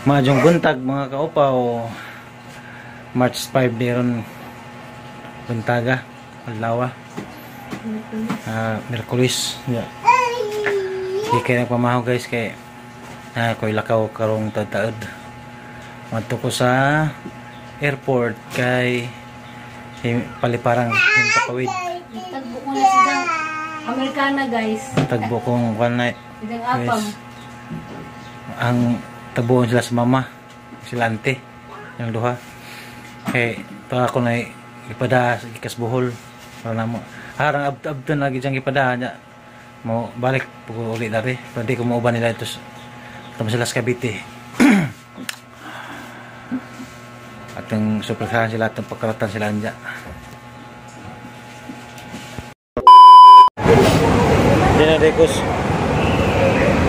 Maayong buntag mga kaupaw. March 5 meron buntaga, adlaw. Miyerkules. Yeah. Di kay nagpamaho guys kay koy lakaw karong taud. Madto ko sa airport kay paliparang himpapawid. Tagbo ko na silang Amerikana guys. Tagbo kong kuan na. Silang apam. Ang tabuon sila sa mama, sila ante, yung duha. Kay pa ako na ipada sa gikas Bohol. Para na mo. Harang abto na gid siyang ipada niya. Mo balik po uli dari. Pwede ko mauban nila ito. Tama sila sa Cavite. At ang suportahan sila at ang pagkaratan sila anja. Dinadekos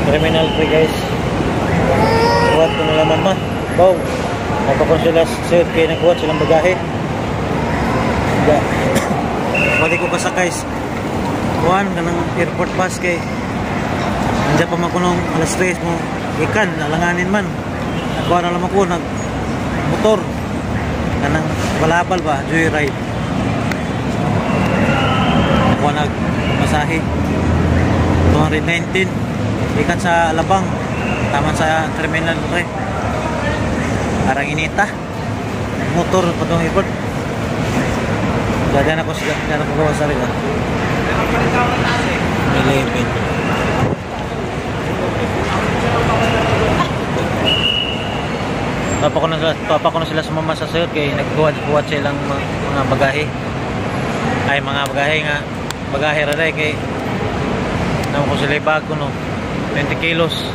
Terminal 3 guys. Kuhat ko nila mama. Baw. Napakon sila sir kay nagkuhat silang bagahe. Pwede ko kasakay kuan kanang airport bus kay nandiyan pa man ko nung alas 3 mo ikan alanganin man. Nagkuha na lang ako nag motor kanang balabal ba joyride. Nakuha nag masahe 219 ikan sa Alabang. Taman sa Terminal 3. Arang inita. Motor patong airport. Dyan ako sila, dyan ako gawa sa rin. 11. Papa ko na sila sumama sa sayot kay nagbuhat-buhat silang mga bagahe. Ay mga bagahe nga bagahe ra day kay namo ko sila bag ko no 20 kilos.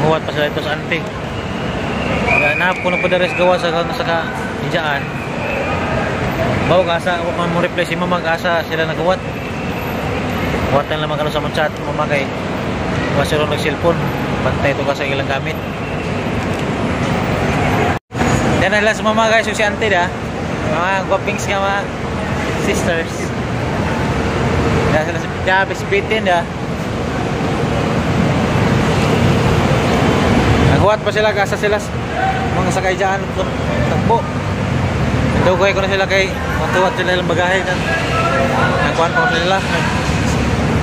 Huwat pa sila ito sa ante. Nahap ko na po dares gawa sa ka ijaan. Baw asa ako man mo reply si mama asa sila naghuwat. Huwat na lamang kano sa mong chat mama kay wa sila nag cellphone. Bantay to ka sa ilang gamit. Yan na sila sa mama guys yung si ante da. Mga gwapings nga mga sisters. Yan sila sa bisbitin da. Naghuwat pa sila kasa sila mga sakay dyan tagbo. Dugay ko na sila kay matuwat sila ilang bagahe. Nagkuhan pa ko sila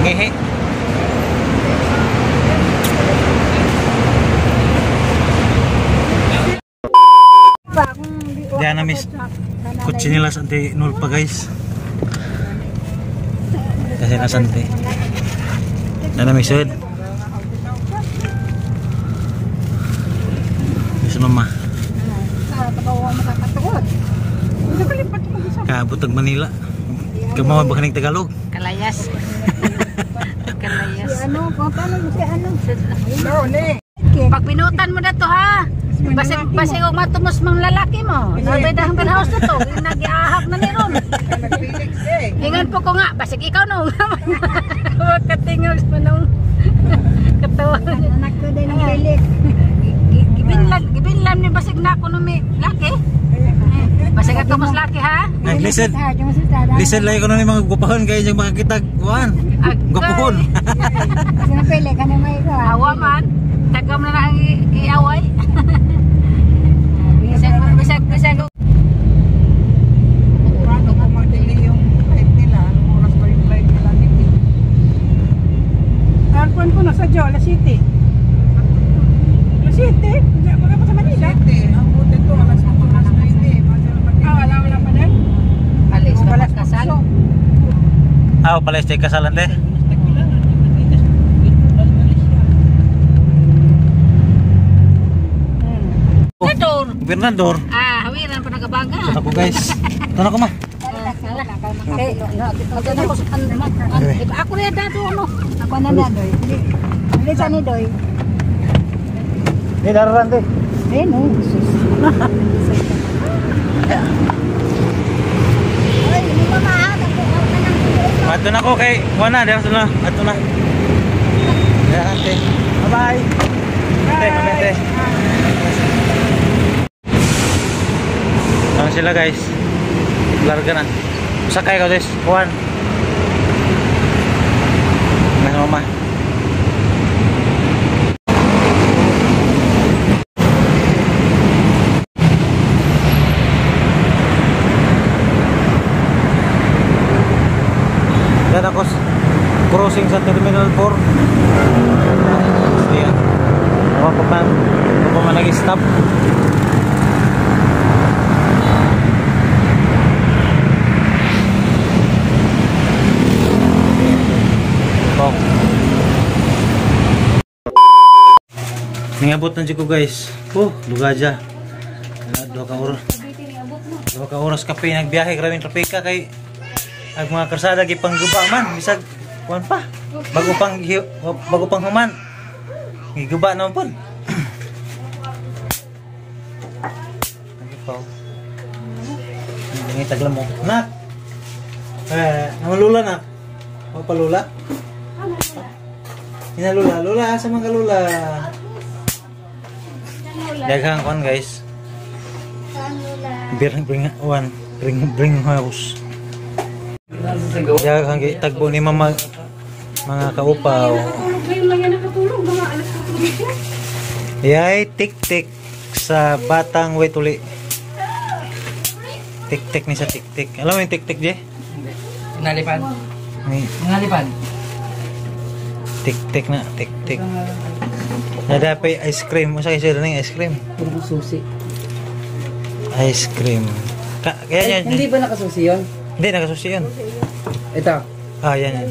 ngihi. Diyan na miss kutsi nila sa ante nulpa guys. Kasi nasa ante. Diyan na miss sud. Mama. Kaabot og Manila. Kamawa ba kaning Tagalog? Kalayas. Kalayas. Ano, paano mo si ano? Pag pinutan mo na to ha. Basig basig og matumos mang lalaki mo. Nabay dahang panhaos na to. Nagiahak na ni ron. Ingon po ko nga, basig ikaw no. Wag katingog sa nung katawa. Anak ko din ang pilik. Gibinlan ni basig na ako no may laki. Basig ako mas laki ha. Listen. Listen lang ko na ni mga gupahon kay yung makakita kuan. Gupahon. Kasi napili ka na may ka. Awa man. Tagam na ang iaway. Bisag bisag bisag. Paano kung mag-delay yung flight nila? Anong oras ba yung flight nila? Airport ko na sa Jola City. City? Wala pa sa Manila? City. Ang buti to, alas 9. Ah, wala, wala pa din? Alis ka magkasal? Ah, pala sa kasal, ante? Gobernador. Gobernador? Ah, hawiran pa nagabangga. Ito ko guys. Ito na ko ma. Ako na dado ano. Ako na na doy. Dili sa ni doy. Ni dararan te. Eh no. Ay, mo mama, Ato na ko kay Juana, dira na. Ato na. Dira ate. Bye-bye. Na sila guys. Larga na. Sakay ka guys. Kuan. Na mama. Dan ako crossing sa Terminal 4. Siya. Ako pa man nag-stop. Bok. Ningabot na ko guys. Oh, lugaja. 2 ka oras. 2 ka oras kape nagbiyahe, grabe ang trapika kay ang mga karsada gipangguba man, bisag kuan pa. Bago pang human. Giguba naman pon. Ano pa? Hindi taglam mo. Nak. Eh, lula nak. Mau pa lula? Ina lula, lula asa man ka lula? Daghang kuan guys. Bring bring one, bring house. Daghang tagbo ni mama mga kaupaw. Yay, tik-tik sa batang wetuli. Tik-tik ni sa tik-tik. Alam mo yung tik-tik, Je? Hindi. Nalipan. Nalipan. Tik-tik na, tik-tik. Nadapay ice cream. Masa kasi rin ice cream? Puro susi. Ice cream. Kaya yan. Hindi ba nakasusi yun? Hindi, nakasusi yun. Ito. Ah, yan.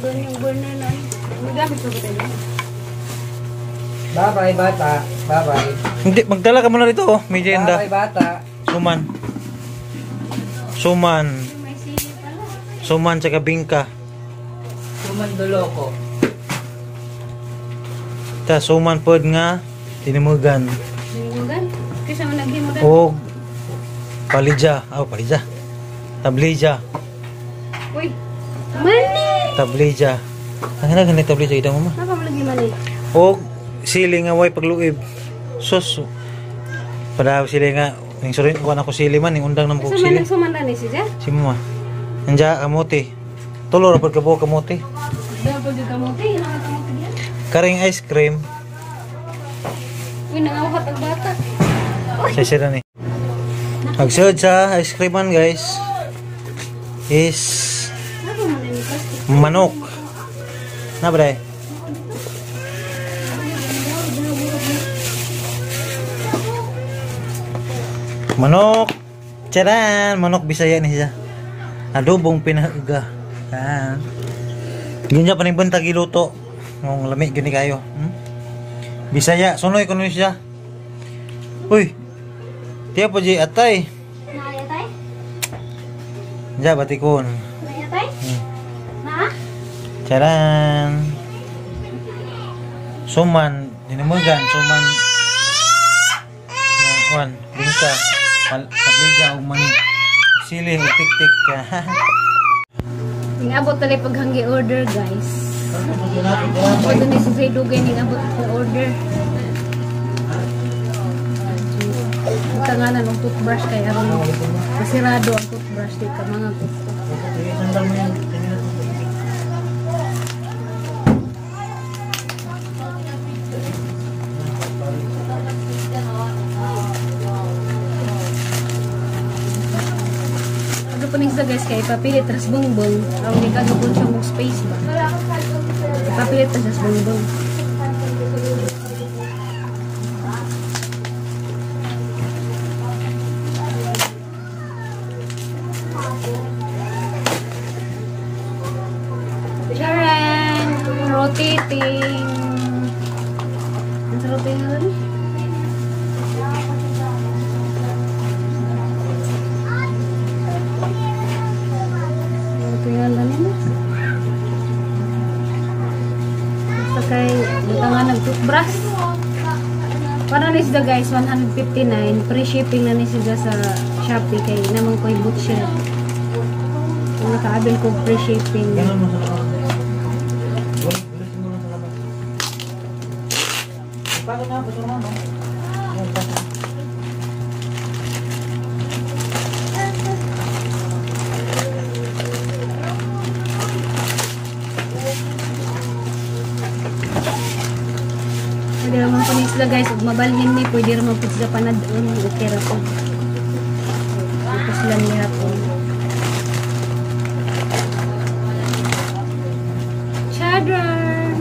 Bye-bye, bata. Bye-bye. Hindi, magdala ka muna rito, oh. May agenda. Bye-bye, bata. Suman. Suman. Suman tsaka bingka. Suman doloko. Ta, suman pod nga tinimugan. Tinimugan? Kaysa man naghimugan. Og palija. Oh, palija. Tablija. Uy. Mani. Tablija. Ang ganda tablija ida mo ma. Napa man lagi mani? Og sili nga way pagluib. Sus. Padaw sili nga ning surin kuan ako sili man ning undang namo kog sili. Suman man si ja? Si mama. Anja kamote. Tulo ra pud ka buok kamote. Daw pud kamote, kamote diyan. Karing ice cream. Uy, nangawhat ang bata. Sa sira ni. Magsud sa ice cream man guys. Is manok. Na bre. Manok. Charan, manok Bisaya ni siya. Adobong pinaga. Ah. Ganyan pa ning buntag giluto. Ngong lami gyud ni kayo. Bisaya, sunoy kuno siya. Uy. Tiya po ji atay. Naay atay? Ja batikon. Naay atay? Na? Charan. Suman, dinumugan, suman. Kuan, bingka, tabliga og mani. Sili og tik-tik ka. Ningabot tali paghanggi order, guys. Pwede ni si Dugay ningabot ko order. Tanganan ng toothbrush kay aron masirado ang toothbrush di ka mga kuko. Paning sa guys kay ipapilit ras bongbong ang di kagapon siya mong space ba ipapilit ras bongbong. Charan! Rotating! Ang rotating na rin? Basta kay butangan ng toothbrush. Para ni siya guys, 159. Free shipping na ni siya sa Shopee kay namang ko'y butcher. Kung nakaabil ko free shipping. Pwede naman po ni sila guys, ug mabalhin ni pwede ra man pud sila panad-on, okay ra po. Ito sila nihapon. Chadron!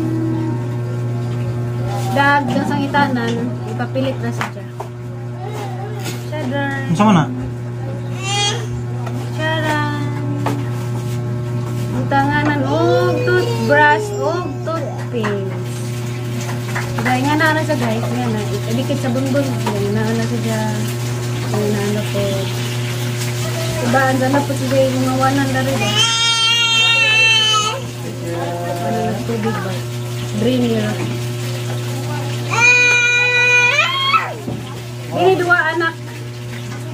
Dag ng sangitanan, ipapilit na siya. Chadron! Unsa man na? Charan! Ang tanganan og toothbrush og toothpaste. Dahil nga na siya guys, nga na, idikit sa bunbun. Nga na siya, nga na po. Diba, andyan na po siya yung mga wanan na rin. Ano na tubig ba? Drain niya. Ini dua anak.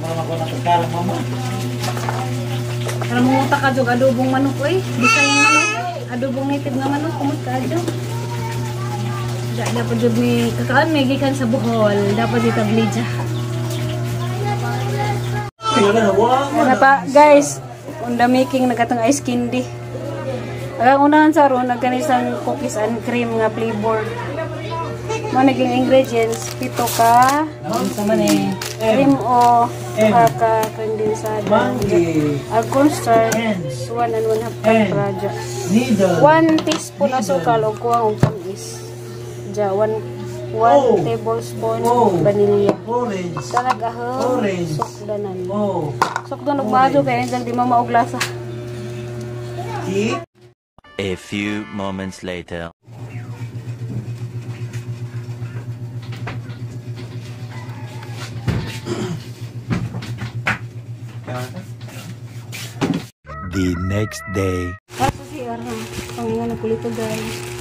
Mama ko na pagkalang mama. Para munguta ka jog adobong manok oy. Bisayang manok. Adobong native nga manok kumot ka adyo. Dapat jud ni kakaan may gikan sa Bohol, dapat di tablidya. Ano pa guys, on the making nagatong ice candy. Ang unahan sa ron nagkanisang cookies and cream nga flavor. Mo naging ingredients pito ka cream o ka kondensada, ag cornstarch 1 1/2 cup raja, 1 teaspoon asukal og kuwang og tamis. Ja, 1 tablespoon vanilla. Talaga ha. Sukdanan. Sukdan og maayo kay angel di mamaog lasa. A few moments later. The next day. Para sa CR ha. Pangingan ng kulito guys.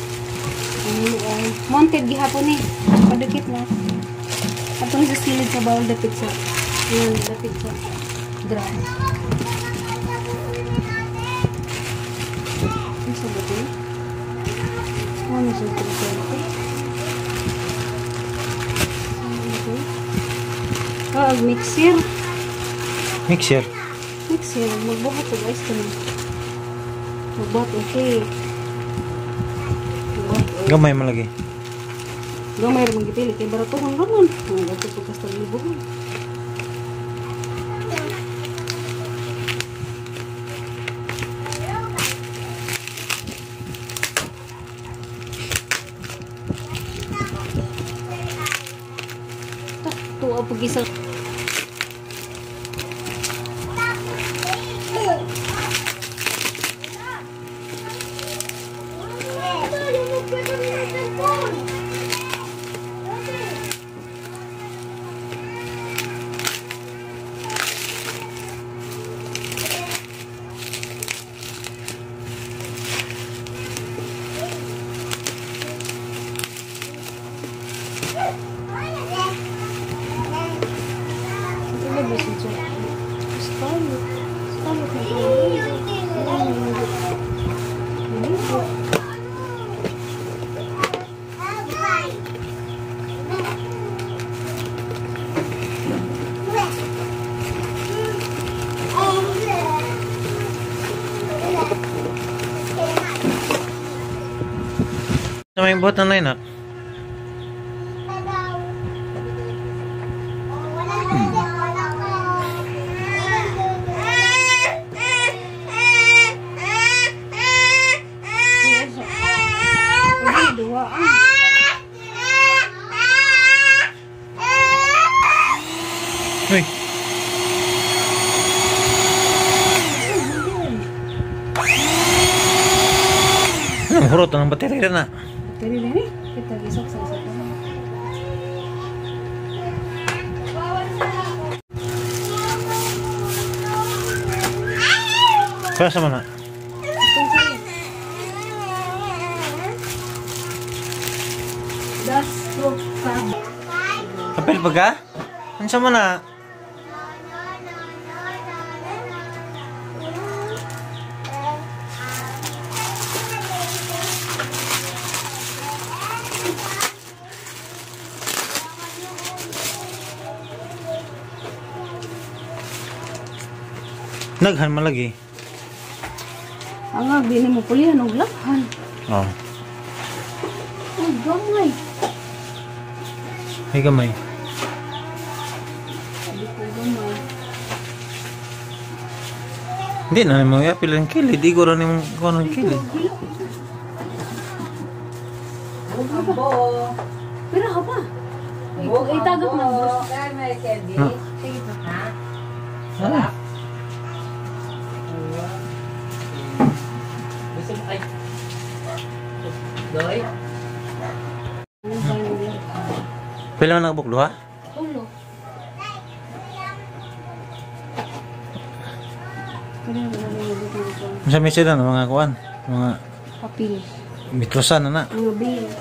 Mounted gihapon ni. Padukit na. Atong sa silid sa bowl dapit sa. Ayan, dapit sa drum. Ano sa ba ito? Ano sa ito? Ah, mixer. Mixer. Mixer. Magbuhat og ice cream. Magbuhat og cake. Gamay man lagi. Gamay ra man gipili kay baratuhon ra man. Ang ato pagkastag libo. Tuwa pag isa. Sa may buhat na na. Uy. Ano hurot ang baterya na? Baterya na ni. Kita gisok sa isa. Kaya sa mana? Das ka. Apel pa ka? Ano sa mana? Naghan man lagi. Ang bini mo pulihan og lakhan. Oh. Ay, gamay. Ay gamay. Hindi na mo ya pilang kilid. Di ko rin yung kuno ng kilid. Pero ako pa. Itagak na boss. No. Ah. Pila man nakabuk duha? Ulo. Unsa may sila no, mga kuan, mga Papel. mitlosan na na. Mga bills.